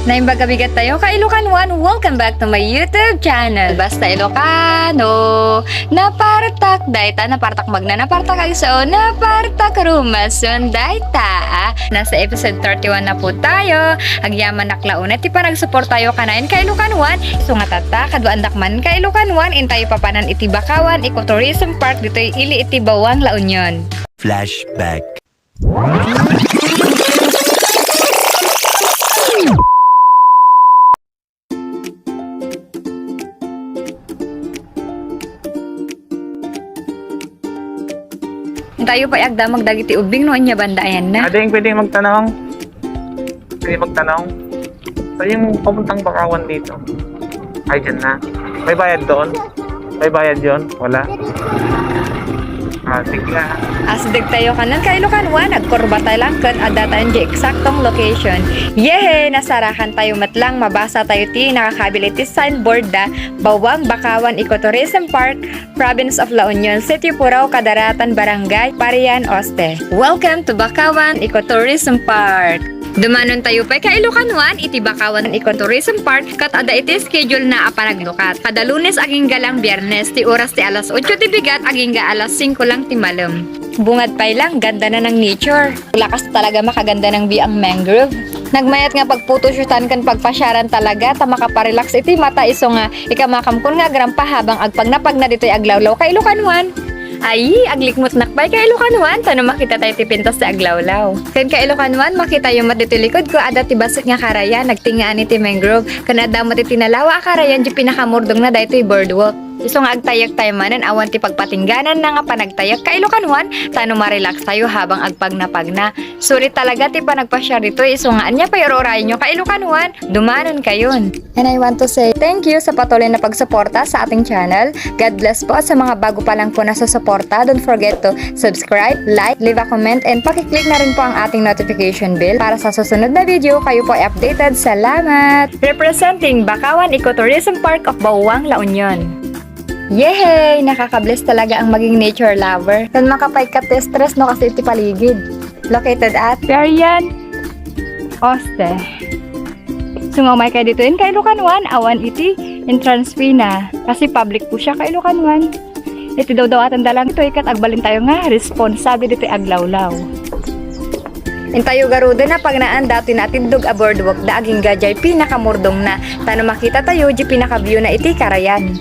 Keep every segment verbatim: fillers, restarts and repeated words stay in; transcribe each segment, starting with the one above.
Naimbag a bigat tayo, ka-Ilocano one, welcome back to my YouTube channel. Basta Ilocano, napartak dayta, napartak magna, napartak agsao, napartak rumason dayta. Nasa episode thirty-one na po tayo. Agyamanak la unay ti panagsuportayo kanayon, ka-Ilocano one. Isu nga tatta, kaduaandak man, ka-Ilocano one, intayo papanan iti Bakawan Ecotourism Park ditoy ili iti Bawang, La Union. Flashback. Intayo pay agdamag dagiti ubbing no ania banda ayanna. Ading pwedeng magtanong? Pwede magtanong? Saan yung papuntang Bakawan dito? Ay, dyan na. May bayad doon? May bayad yon? Wala? Ah, sige nga. Asideg tayo kanan, ka-Ilocano one, nagkurba tayo lang ket adda tayo di eksaktong location. Yehey! Nasarakan tayo met lang, mabasa tayo ti nakakabil iti signboard da, Bawang Bakawan Ecotourism Park, Province of La Union, Sitio Purao, Kadaratan, Barangay Parian, Oste. Welcome to Bakawan Ecotourism Park. Dumanon tayo pay, ka-Ilocano one, iti Bakawan Ecotourism Park ket adda iti schedule na a panaglukat. Kada Lunes agingga lang Biyernes, ti oras ti alas otso ti bigat agingga alas singko lang ti malem. Bungad pay lang, ganda na ng nature. Lakas talaga makaganda ng view ang mangrove. Nagmayat nga pagphotoshootan ken pagpasiaran talaga ta makaparelax iti mata isu nga ikamakam kon nga agrampa habang agpagnapagna ditoy aglawlaw, ka-Ilocano one. Ay, aglikmutnak pay, ka-Ilocano one, ta no makita tayo ti pintas ti aglawlaw. Ken, ka-Ilocano one, makita yo met ditoy likod ko, adda ti bassit nga karayan, nagtingaan iti mangrove. Ken adda met iti nalawa a karayan, di pinakamurdongna daytoy boardwalk. Isu nga agtayak tayo manen, awan ti pagpatinggananna nga panagtayak, ka-Ilocano one, ta no marelax tayo habang agpagnapagna. Sulit talaga ti panagpasiar ditoy, isu nga ania pay ur-urayenyo, ka-Ilocano one, dumanon kayon. And I want to say thank you sa patuloy na pagsuporta sa ating channel. God bless po sa mga bago pa lang po na susuporta. Don't forget to subscribe, like, leave a comment, and pakiclick na rin po ang ating notification bell para sa susunod na video kayo po ay updated. Salamat! Representing Bakawan Ecotourism Park of Bawang, La Union. Yehey! Nakaka-bless talaga ang maging nature lover. Ken makapaikat ti stress no kas iti paligid. Located at Parian, Oste. Sumamay kayo ditoy, ka-Ilocano one, awan iti entrance fee na. Kasi public po siya, ka-Ilocano one. Iti dawdawatenda lang itoy ket agbalin tayo nga responsable ditoy aglawlaw. Intayo garuden a pagnaan datoy natindog a boardwalk da agingga jay pinakamurdongna, ta no makita tayo, jay pinaka-view na iti karayan.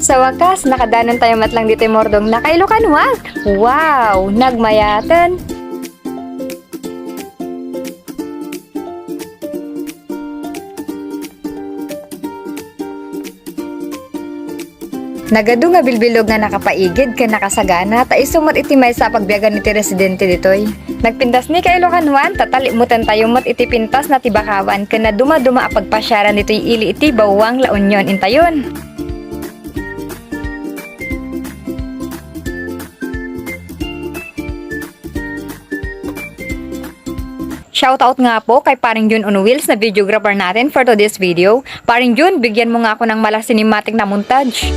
Sa wakas, nakadanon tayo met lang ditoy murdongna, ka-Ilocano one. Wow! Nagmayaten! Nagadu nga bilbilog nga nakapaigid ken nakasagana, ta isu met iti maysa a pagbiagan iti residente ditoy. Nagpintas ni, ka-Ilocano one, ta talipmuten tayo met iti pintas na ti Bakawan ken nadumaduma a pagpasiaran ditoy ili iti Bawang, La Union. Intayon. Shoutout nga po kay Paring Jun on Wheels na videographer natin for today's video. Paring Jun, bigyan mo nga ako ng mala cinematic na montage.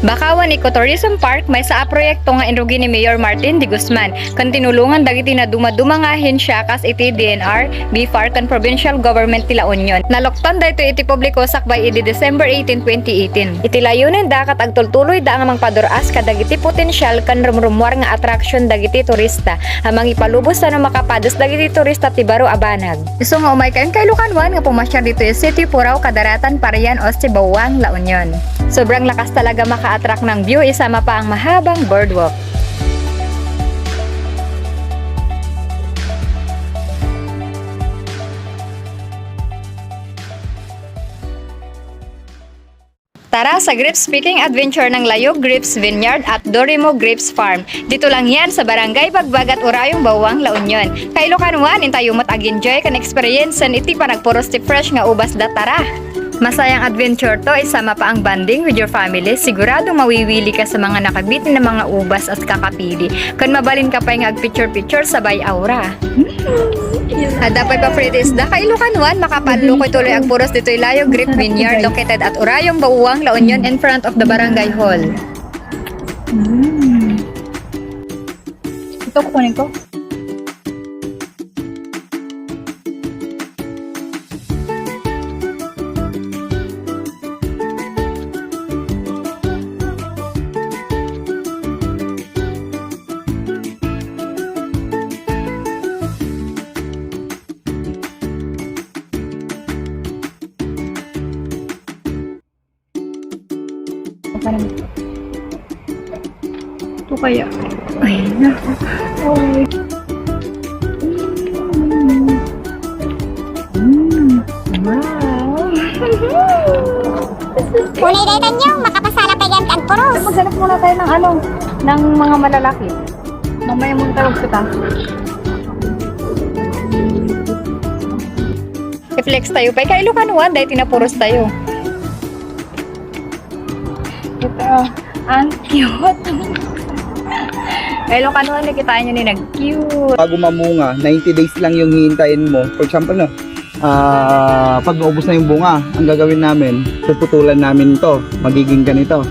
Bakawan Ecotourism Park, maysa a proyekto nga inrugi ni Mayor Martin D. Guzman, ken tinulongan dagiti nadumaduma nga ahensya kas iti D N R, BFAR, ken provincial government ti La Union. Naluktan daytoy iti publiko sakbay idi December eighteen, twenty eighteen. Iti layunen da ket agtultuloy da nga mangpadur-as kadagiti potensial ken rumrummuar nga atraksyon dagiti turista a mangipalubos sano makapades dagiti turista ti baro a banag. Isu nga umay kayon, ka-Ilocano one, nga pumasiar ditoy Sitio Purao, Kadaratan, Parian, Oste, Bawang, La Union. Sobrang lakas talaga maka-attract ng view, isama pa ang mahabang boardwalk. Sa Grapes Picking Adventure ng Layog Grapes Vineyard at Dorimo Grapes Farm. Dito lang yan sa Barangay Bagbag at Urayong, Bawang, La Union. Kailokanuan, intayo mo't ag-enjoy ken experience-en iti panagpuros ti fresh nga ubas da, tara! Masayang adventure to, isama pa ang bonding with your family. Siguradong mawiwili ka sa mga nakabitin na mga ubas at kakapili. Ken mabalin ka pay nga agpicture-picture sabay aura. Adda pay pa-free ti isda. Kailokanuan, makapanlukoy tuloy agpuros ditoy Layog Grape Vineyard located at Urayong, Bawang, La Union in front of the barangay hall. Mm. Ito kukunin ko. Ito kaya? Ay, naku. Ay. Mm. Wow. Unay daytan niyo, makapasala pay gamit agpuros. Maghanap muna tayo ng ano, ng mga malalaki. Mamaya muna tayo magkita. I-flex tayo pay. Kailokanuan, dahil tinapuros tayo. Ito, ang cute. Kailokanuan, nakitaan nyo ni nag-cute. Bago mamunga, ninety days lang yung hihintayin mo. For example, no, ah, pag naubos na yung bunga, ang gagawin namin, puputulan namin to. Magiging ganito.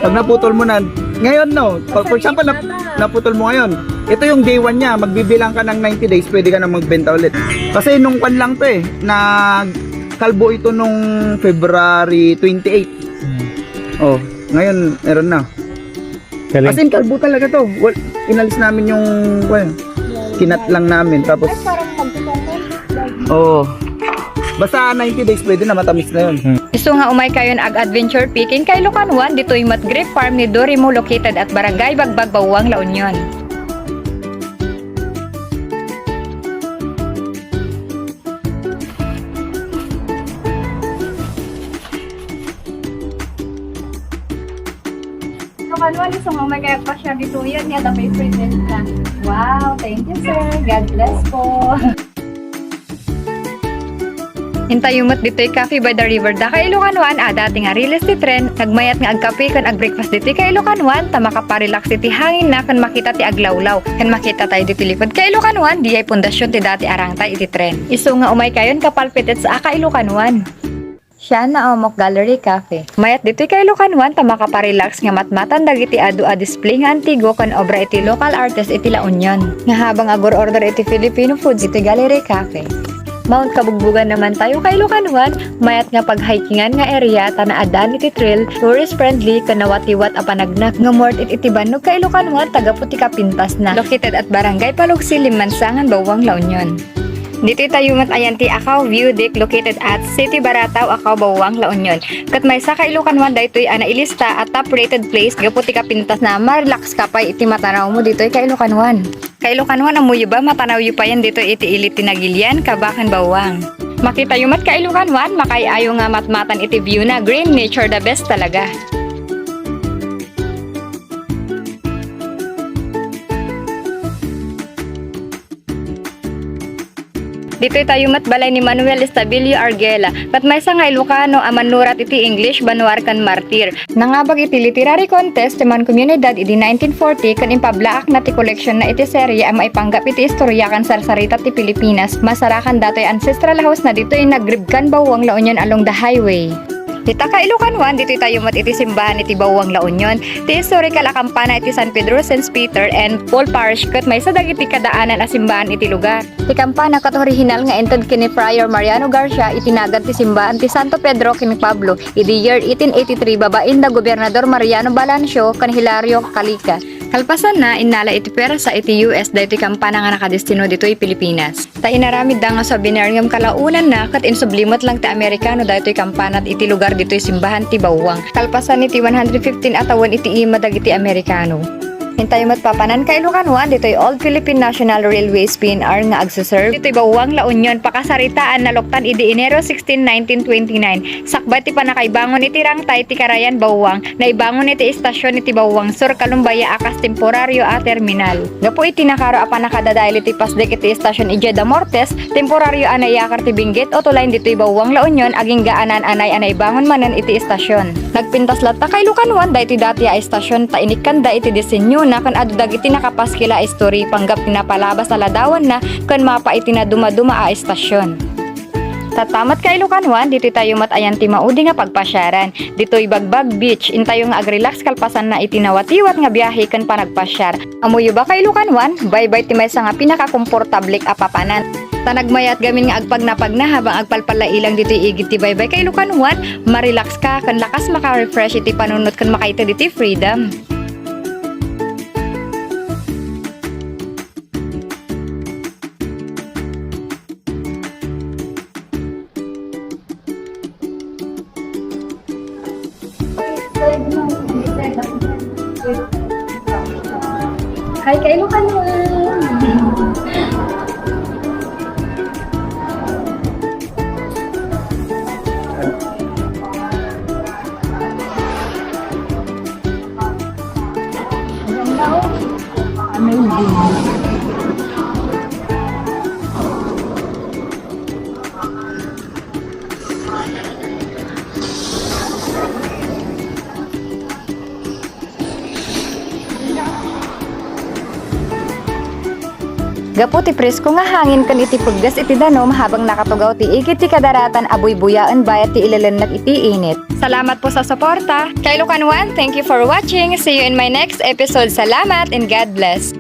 Pag naputol mo na, ngayon, no, pag, for example, nap-, naputol mo ngayon, ito yung day one niya, magbibilang ka ng ninety days, pwede ka na magbenta ulit. Kasi nung kwan lang to eh, nagkalbo ito nung February twenty-eight. Oh, ngayon, meron na. Galing. As in, kalbo talaga to. Well, inalis namin yung, well, kinat lang namin. Tapos, ay, parang magtutungkol. Oo. Basta ninety days, pwede na, matamis na yun. Hmm. Isu nga umay kayon ag-adventure picking, kailokanuan, ditoy met grape farm ni Dorimo located at Barangay Bagbag, Bawang, La Union. Kailokanuan, isu nga umay kayo agpasyar ditoyen, ni adda pay free drink na. Wow, thank you, sir. God bless po. Intayo met ditoy Cafe by the River da Kailokanuan, adda ti nga riles ti tren, nagmayat nga agkape ken agbreakfast ditoy Kailokanuan, ta makaparelax iti hangin na ken makita ti aglawlaw, ken makita tayo ditoy likod Kailokanuan, diay pundasyon ti dati a rangtay iti tren. Isu nga umay kayon, kapalpit its a Kailokanuan. Siya na Omok Gallery Cafe. Mayat ditoy Kailokanuan ta makaparelax nga matmatan dagiti adu a display nga antigo ken obra iti local artist iti La Union. Nga habang agur-order iti Filipino foods iti Gallery Cafe. Mount Kabugbugan naman tayo Kailokanuan, mayat nga pag-hikingan nga area ta naaddaan iti trail, tourist friendly, ken nawatiwat a panagnak nga worth it iti bannog Kailokanuan ta gapu ti kapintasna. Located at Barangay Palugsi, Limansangan, Bawang, La Union. Ditoy tayo met ayan ti Acao View Deck located at City Baratao, Acao, Bawang, La Union. Ket maysa Kailokanuan daytoy a nailista a top rated place gapu ti kapintasna, ma-relax ka pay iti matanawmo ditoy Kailokanuan. Kailokanuan, ammoyo ba, matanawyo payen ditoy iti ili ti Nagilian, Kaba ken Bawang. Makitayo met Kailokanuan, makaay-ayo nga matmatan iti view na, green nature the best talaga. Ditoy tayo met balay ni Manuel Estabilio Arguela, ket maysa nga Ilocano a mannurat iti English, Banuar ken Martir. Nangabag iti literary contest ti Mankomunidad idi nineteen forty ken impablaakna ti koleksionna iti serye a maipanggap iti istorya ken sarsarita ti Pilipinas, masarakan datoy ancestral house na ditoy Nagribkan, Bawang, La Union along the highway. Dita Kailokanuan, ditoy tayo met iti simbahan iti Bawang, La Union, ti historical a kampana iti San Pedro, Saint Peter, and Paul Parish ket maysa dagiti kadaanan a simbahan iti lugar. Ti kampana ket orihinal nga inted ken ni Friar Mariano Garcia iti nagan ti simbahan ti Santo Pedro ken Pablo idi year eighteen eighty-three babaen da Gobernador Mariano Balancio ken Hilario Calica. Kalpasanna, innala iti puwersa iti U S daytoy kampana nga nakadestino ditoy Pilipinas. Ta inaramidda nga souvenir ngem kalaunanna ket insubli met lang ti Amerikano daytoy kampana iti lugar ditoy simbahan ti Bawang. Kalpasan iti one hundred fifteen a tawen iti ima dagiti Amerikano. Intayo met papanan, Kailokan One, ditoy Old Philippine National Railways, P N R, nga agsuserve ditoy Bawang, La Union. Pakasaritaan, naluktan idi Enero sixteen, nineteen twenty-nine. Sakbay ti pannakaibangon iti rangtay ti karayan Bawang, naibangon iti istasyon iti Bawang Sur, Kalumbaya a kas temporario a terminal. Gapu iti nakaro a pannakadadael iti pasdek iti istasyon idiay Damortes, temporario a naiyakar ti Benguet o Tulayan ditoy Bawang, La Union, agingga a naan-anay a naibangon manen iti istasyon. Nagpintas latta, Kailokan One, daytoy dati a istasyon ta inikkanda iti disenyona ken adu dagiti nakapaskil a istori panggap ti napalabas a ladawanna ken mapa iti nadumaduma a istasyon. Tatta met, Kailokan One, ditoy tayo met ayan ti maudi nga pagpasiaran. Ditoy Bagbag Beach, intayo nga agrelax kalpasanna iti nawatiwat nga biahe ken panagpasiar. Ammoyo ba, Kailokan One? Baybay ti maysa nga pinakakomportablek a papanan. Ta nagmayat gamin nga agpagnapagna habang agpalpalailang ditoy igid ti baybay, Kailokan One. Marelax ka ken lakas maka-refresh iti panunot ken makaited iti freedom. Hi, Kailokan One. Amazing. Gapu ti presko nga hangin ken iti puggas iti danum habang nakatugaw ti igid ti kadaratan a buybuyaen bayat ti ilelennek iti init. Salamat po sa suporta. Kailokan One, thank you for watching. See you in my next episode. Salamat and God bless.